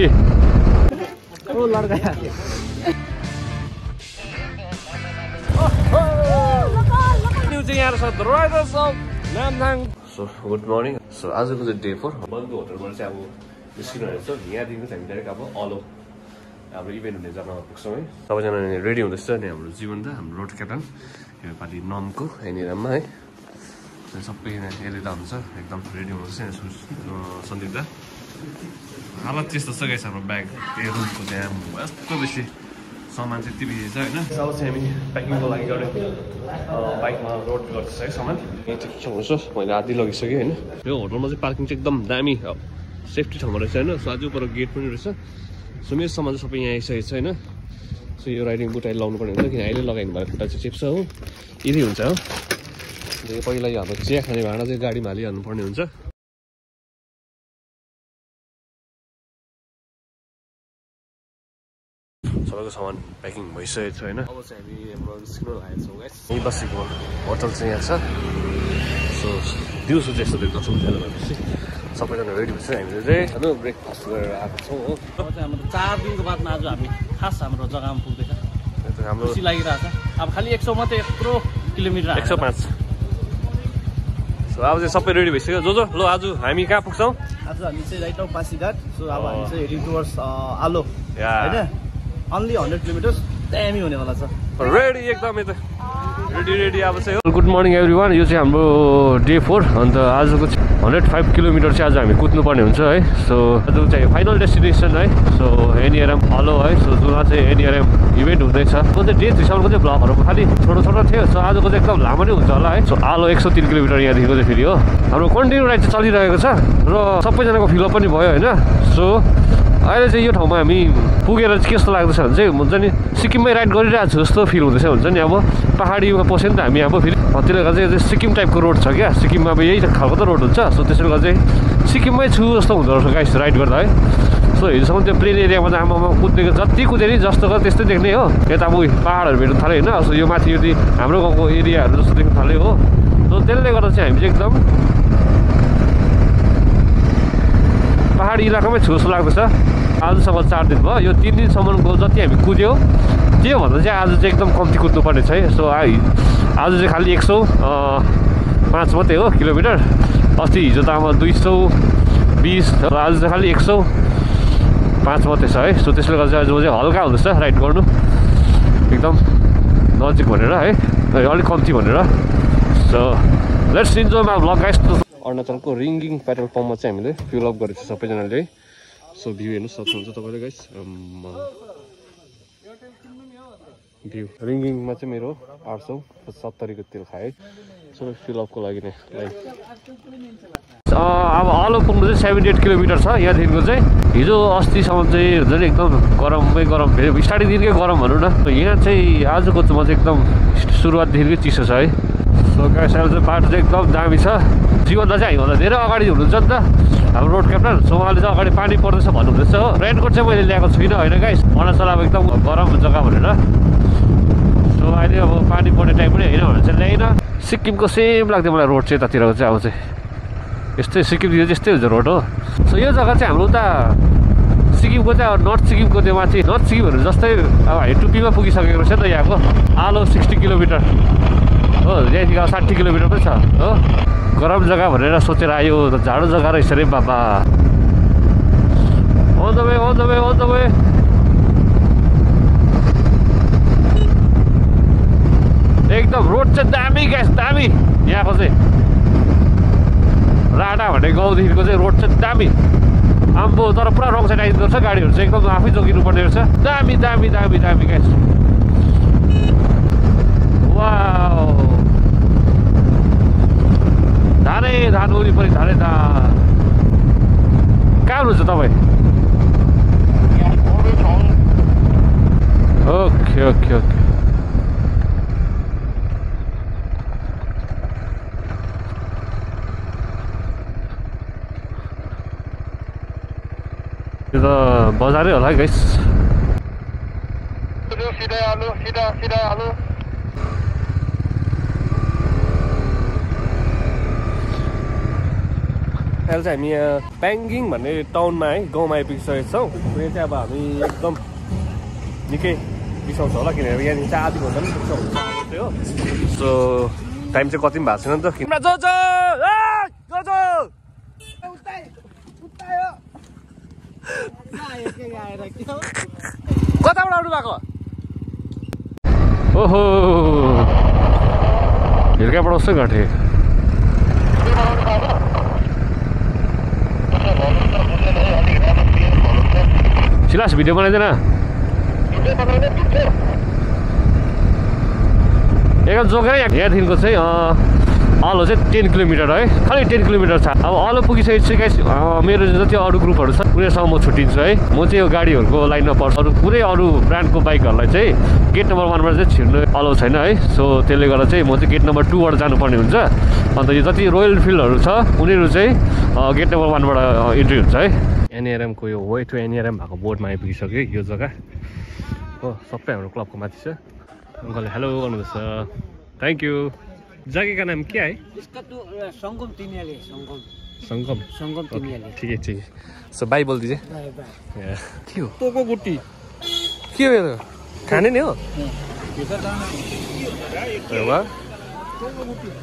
ओ लड्का so good morning so आजको चाहिँ day 4 बन्दु होटलबाट चाहिँ अब निस्किनु रहेछ यहाँदेखि चाहिँ हामी डाइरेक्ट अब अलो हाम्रो इभेन्ट हुने जग्गामा पुग्छौँ है सबैजना रेडी हुँदैछ अनि हाम्रो जीवन त हाम्रो रोड क्याप्टन योपालि नमको एनिराममा है सबै यसले त हुन्छ एकदम रेडी हुँदैछ सन्दीप दा हालत त्यस्तो छ गाइस हाम्रो ब्याग त्यो रुमको त्यहाँ यस्तो बेसी सामान चाहिँ यति बेसी छ होइन अब चाहिँ हामी प्याकिङको लागि गऱ्यौँ बाइकमा रोड गर्छ है सामान यहाँ चाहिँ के हुन्छ मैले आधी लगिसकेँ होइन यो होटलमा चाहिँ पार्किङ चाहिँ एकदम दामी सेफ्टी ठाउँमा रहेछ होइन सो आज पर गेट पनि रहेछ सो मेरो सामान चाहिँ सबै यहाँ आइसकेको छ होइन सो यो राइडिङ बुट अहिले लाउनु पर्ने हुन्छ किन अहिले लगाइनु भएको खुट्टा चाहिँ चिप्छ हो यदि हुन्छ हो पहिला यो हाम्रो चिया खाने भाँडा चाहिँ गाडीमा हालिहाल्नु पर्ने हुन्छ सबैको सामान प्याकिङ भइसकेको छ होइन अब चाहिँ हामी हाम्रो निस्किनु लागेको छौँ यहीँ बसेको होटल चाहिँ यहाँ छ सो दिउँसो चाहिँ यस्तो देख्न सक्दैन भनेपछि सबैजना रेडी भएपछि हामीले चाहिँ होइन ब्रेकफास्ट गरेर आएको छौँ हो अब चाहिँ हाम्रो 4 दिनको बादमा आज हामी खास हाम्रो जग्गामा पुग्दैछ हाम्रो खुसी लागिरहेछ अब खालि 100 मात्रै यत्रो किलोमिटर 105 सो अब चाहिँ सबै रेडी भइसक्यो जो ल आज हामी कहाँ पुग्छौँ आज हामी चाहिँ राइट नाउ पासीघाट सो अब हामी चाहिँ हेडिङ टुवर्ड्स आलो होइन अन्ली 100 किलोमिटर्स दामी हुनेवाला छ रेडी एकदम यता रेडी अब चाहिँ गुड मर्निङ एभ्रिवान यो चाहिँ हाम्रो डे 4 अन्त आजको 105 किलोमिटर चाहिँ आज हामी कुद्नुपर्ने हुन्छ है सो आजको चाहिँ फाइनल डेस्टिनेसन है सो एनआरएम अलो है सो जुनमा चाहिँ एनआरएम इभेन्ट हुँदैछ त्यो चाहिँ डे 3 सम्मको चाहिँ ब्लगहरू खालि छोटो छोटो थियो सो आजको चाहिँ एकदम लामो नै हुन्छ होला है सो आलो 103 किलोमिटर यहाँदेखिको चाहिँ फेरि हो हाम्रो कन्टिन्यू राइड चाहिँ चलिरहेको छ र सबैजनाको फिलअप पनि भयो होइन सो अहिले चाहिँ यो ठाउँमा हामी पुगेर चाहिँ कस्तो लाग्दैछ भने चाहिँ हुन्छ नि सिक्किममै राइड गरिरहेको छु जस्तो फिल हुँदैछ हुन्छ नि अब पहाडीमा पस्यो नि त हामी अब फेरि त्यसले गर्दा चाहिँ सिक्किम टाइपको रोड छ क्या सिक्किममा अब यही खालको त रोड हुन्छ सो त्यसले गर्दा चाहिँ सिक्किममै छु जस्तो हुँदो रहेछ गाइस राइड गर्दा है सो हिजोसम्म त्यो प्लेन एरियामा चाहिँ आमामा कुदेको जति कुदे नि जस्तो गर्दा त्यस्तै देख्ने हो यता अब पहाडहरू भेट्नु थाल्यो होइन सो यो माथि यो हाम्रो गाउँको एरियाहरू जस्तो देख्नु थाल्यो हो सो त्यसले गर्दा चाहिँ हामी चाहिँ एकदम पहाडी इलाकामै छु जस्तो लाग्दैछ आजसम्म 4 दिन भयो यो 3 दिनसम्मको जति हामी कुद्यो त्योभन्दा चाहिँ आज चाहिँ एकदम कम्ती कुद्नुपर्ने छ है सो आज चाहिँ खालि 105 मात्रै हो किलोमिटर अस्ति हिजो त अब 220 आज चाहिँ खालि 105 मात्रै छ है सो त्यसले गर्दा आज चाहिँ हल्का हुँदैछ राइड गर्नु एकदम नजिक भनेर है अलिक कम्ती भनेर so let's enjoy my vlog guys अरुणाचलको रिङ्गिङ पेट्रोल पम्पमा चाहिँ हामीले फिल अप गरेको छ सबैजनाले सो भ्यू हेर्नु सक्नुहुन्छ तपाईँले गाइस भ्यू रिङ्गिङमा चाहिँ मेरो 870 को तेल खाएँ सो फिल अपको लागि नै अब अलो पुग्नु चाहिँ 78 किलोमिटर छ यहाँदेखिको चाहिँ हिजो अस्तिसम्म चाहिँ हुन्छ नि एकदम गरममै गरम फेरि स्टार्टिङ दिनकै गरम भनौँ न यहाँ चाहिँ आजको चाहिँ चाहिँ एकदम सुरुवातदेखिकै चिसो छ है सो गाइस अहिले चाहिँ बाटो चाहिँ एकदम दामी छ जीवनदा चाहिँ हामीभन्दा धेरै अगाडि हुनुहुन्छ नि त हाम्रो रोड क्याप्टन सो उहाँले चाहिँ अगाडि पानी पर्दैछ भन्नुहुँदैछ हो रेनकोट चाहिँ मैले ल्याएको छुइनँ होइन गाइस अरुणाचल अब एकदम गरम जग्गा भनेर सो अहिले अब पानी पर्ने टाइम पनि होइन भने चाहिँ ल्याइन सिक्किमको सेम लाग्थ्यो मलाई रोड चाहिँ यतातिरको चाहिँ अब चाहिँ यस्तै सिक्किमतिर त्यस्तै हुन्छ रोड हो सो यो जग्गा चाहिँ हाम्रो उता सिक्किमको चाहिँ अब नर्थ सिक्किमको त्यो माथि नर्थ सिक्किमहरू जस्तै अब हामी टुप्पीमा पुगिसकेको रहेछ नि त यहाँको आलो 60 किलोमिटर हो यहाँदेखि अब 60 किलोमिटर पनि छ हो गरम जग्गा भनेर सोचेर आयो झाडो जग्गा रहेछ अरे बाबा अन द वे एकदम रोड चाहिँ दामी ग्यास दामी यहाँको चाहिँ राडा भन्ने गाउँदेखिको चाहिँ रोड चाहिँ दामी आम्बो तर पुरा रङ साइड आइदिँदो रहेछ गाडीहरू चाहिँ एकदम आफै जोगिनु पर्ने रहेछ दामी ग्यास वाउ धान वरिपरि धान कहाँ हुनुहुन्छ तपाईँ ओके यो त बजारै होला गाइस सीधा आलु अहिले चाहिँ हामी यहाँ प्याङ्गिङ भन्ने टाउनमा है गाउँमा आइपुगिसकेको छौँ। यो चाहिँ अब हामी एकदम निकै बिसाउँछ होला किनभने यहाँनिर चाहिँ आधी घन्टा पनि पुग्छ हो। सो टाइम चाहिँ कति पनि भएको छैन नि त। कताबाट आउनु भएको? ओहो हिर्काबाट कस्तो घटे सिलास भिडियो बनाइदिएन एकदम जोकेर यहाँदेखिको चाहिँ अलो चाहिँ 10 किलोमिटर है, खालि 10 किलोमिटर छ। अब अलो पुगिसकेपछि गाइस मेरो जति अरू ग्रुपहरू छ उनीहरूसँग म छुट्टिन्छु है। म चाहिँ यो गाडीहरूको लाइनमा पर्छ, अरू कुनै अरू ब्रान्डको बाइकहरूलाई चाहिँ गेट नम्बर 1बाट चाहिँ छिर्नु अलो छैन है। सो त्यसले गर्दा चाहिँ म चाहिँ गेट नम्बर 2बाट जानुपर्ने हुन्छ। अन्त यो जति रोयल इनफिल्डहरू छ उनीहरू चाहिँ गेट नम्बर 1बाट इन्ट्री हुन्छ है। एनएआरएमको यो वे टु एनएआरएम भएको बोर्डमा आइपुगिसक्यो यो जग्गा हो। सबै हाम्रो क्लबको माथि छ। अङ्कलले हेलो गर्नुहुन्छ, थ्याङ्क यू। जगह का नाम क्या है? इसका तो संगम तिमियाले। संगम संगम तिमियाले। ठीक है ठीक है। सो बाय बोल दीजिए। Bye bye. क्यों? टोको गुट्टी क्यों है? खाने नहीं हो?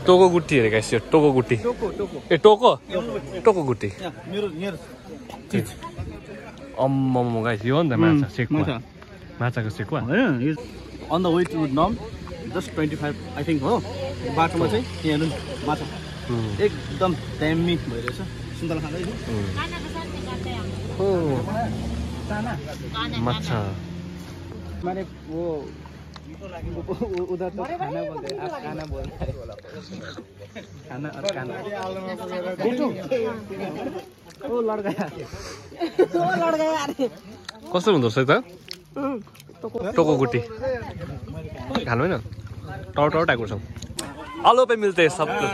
टोको गुट्टी है गाइस, टोको गुट्टी। ए टोको टोको गुट्टी अम्म गाइस यो हो नि त माछा सेकवा, माछाको सेकवा हैन। अन द वे टु नम जस्ट 25 आई थिंक हो। बाटोमा चाहिँ यहाँ हेर्नु माछा एकदम दामी भइरहेछ। सुन्तला खाँदै छु। माछा माने वो उधर तो खाना बोलते हैं, आप खाना बोलते हैं। खाना और खाना ओ लड़ गया कस्तो हुँदो रहेछ त टोको गुट्टी खानु हैन? टाउ टाउ टाइपको छ। आलू पे मिलते हैं सब कुछ।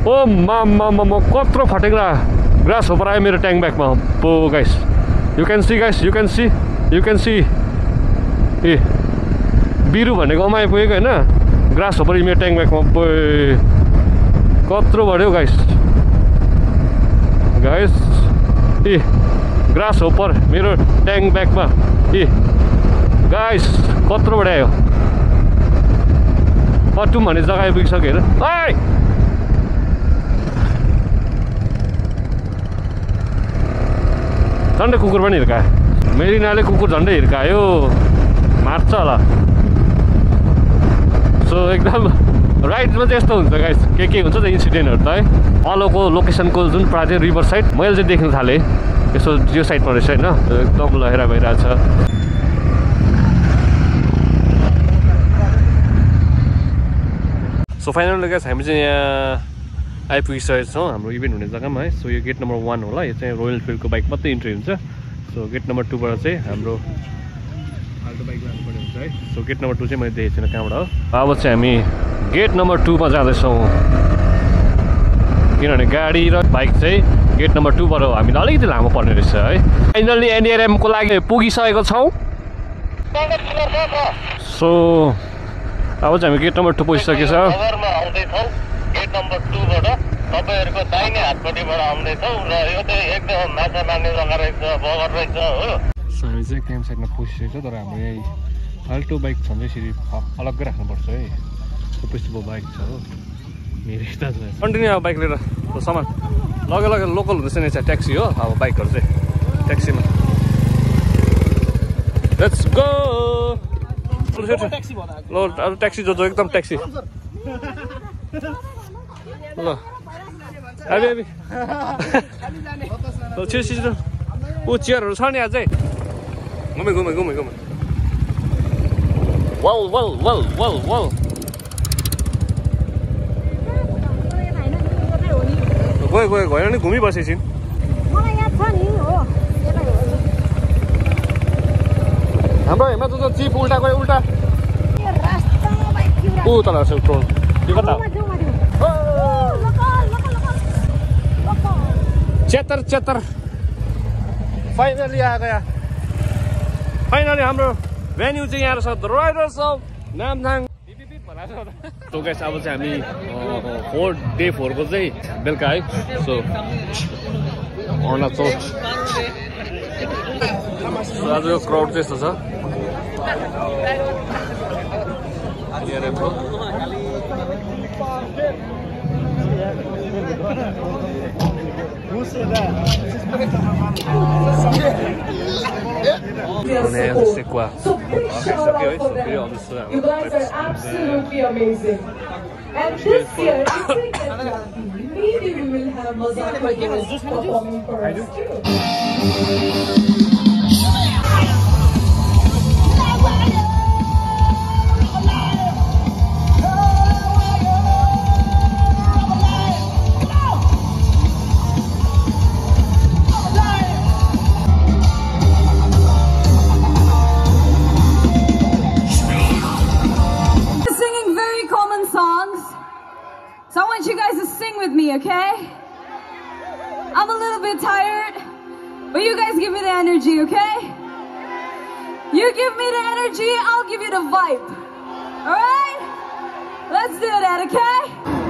ओ मामा कत्रो फटेको ग्रास होपर आयो मेरो ट्याङ्क ब्यागमा। पो guys you can see guys, you can see a बिरु भनेको अमा आइपुगेको होइन। ग्रास होपर मेरो ट्याङ्क ब्यागमा कत्रो बढ्यो गाइस ए ग्रास होपर मेरो ट्याङ्क ब्यागमा ए गाइस कत्रो बढायो। पटुम भन्ने जग्गा आइपुगिसक्यो हेर। झन्डै कुकुर पनि हिर्कायो। मेरिनाले कुकुर झन्डै हिर्कायो, मार्छ होला। सो एकदम राइडमा चाहिँ यस्तो हुन्छ गाइस, के हुन्छ त इन्सिडेन्टहरू त है। अलोको लोकेसनको जुन प्रायः चाहिँ रिभर साइड मैले चाहिँ देख्न थालेँ यसो यो साइडमा रहेछ होइन। एकदम लहेरा भइरहेछ। सो फाइनली गाइस हामी चाहिँ यहाँ आइपुगिसकेको छौँ हाम्रो इभेन्ट हुने जग्गामा है। सो यो गेट नम्बर 1 होला, यो चाहिँ रोयल इनफिल्डको बाइक मात्रै इन्ट्री हुन्छ। सो गेट नम्बर 2बाट चाहिँ हाम्रो फाल्टो बाइक लानुपर्ने हुन्छ है। सो गेट नम्बर 2 चाहिँ मैले देखेको छैन कहाँबाट हो। अब चाहिँ हामी गेट नम्बर 2मा जाँदैछौँ किनभने गाडी र बाइक चाहिँ गेट नम्बर 2बाट हो। हामीलाई अलिकति लामो पर्ने रहेछ है। फाइनल्ली एनएआरएमको लागि पुगिसकेको छौँ। सो अब चाहिँ हामी गेट नम्बर 2 पुगिसकेको छ। गेट नम्बर 2बाट तपाईँहरूको दाहिने हातपट्टिबाट आउँदैछौँ र यो चाहिँ एकदम माछा मार्ने जग्गा रहेछ, बगर रहेछ हो। सो हामी चाहिँ क्याम्प साइडमा पुगिसकेको छ, तर हाम्रो यही फाल्टो बाइक छ भने यसरी अलग्गै राख्नुपर्छ है। सबै बाइक छ हो मेरो यता छ। कन्टिन्यू अब बाइक लिएर सामान लगे लोकल हुँदैछ नि चाहिँ ट्याक्सी हो। अब बाइकहरू चाहिँ ट्याक्सीमा लेट्स गो। ल अरू ट्याक्सी जो एकदम ट्याक्सी ल अबि छिटो ऊ चेयरहरू छ नि अझै। घुमे वाल गयो नि घुमिबसेछन्। हाम्रो हेर्नु त चिप उल्टा गयो उल्टा ऊ तल छ टोल त्यो कता 76 फाइनली आ गया फाइनली हाम्रो भेन्यू चाहिँ यहाँ रहेछ the riders of Namthang. So guys अब चाहिँ हामी डे 4 को चाहिँ बेलुका है। सो अरुणाचल आजको क्राउड चाहिँ यस्तो छ। Sequoia. You guys are absolutely amazing. And this year, maybe we will have Mazaki Girls performing for us too. So I want you guys to sing with me, okay? I'm a little bit tired, but you guys give me the energy, okay? You give me the energy, I'll give you the vibe. Alright? Let's do that, okay?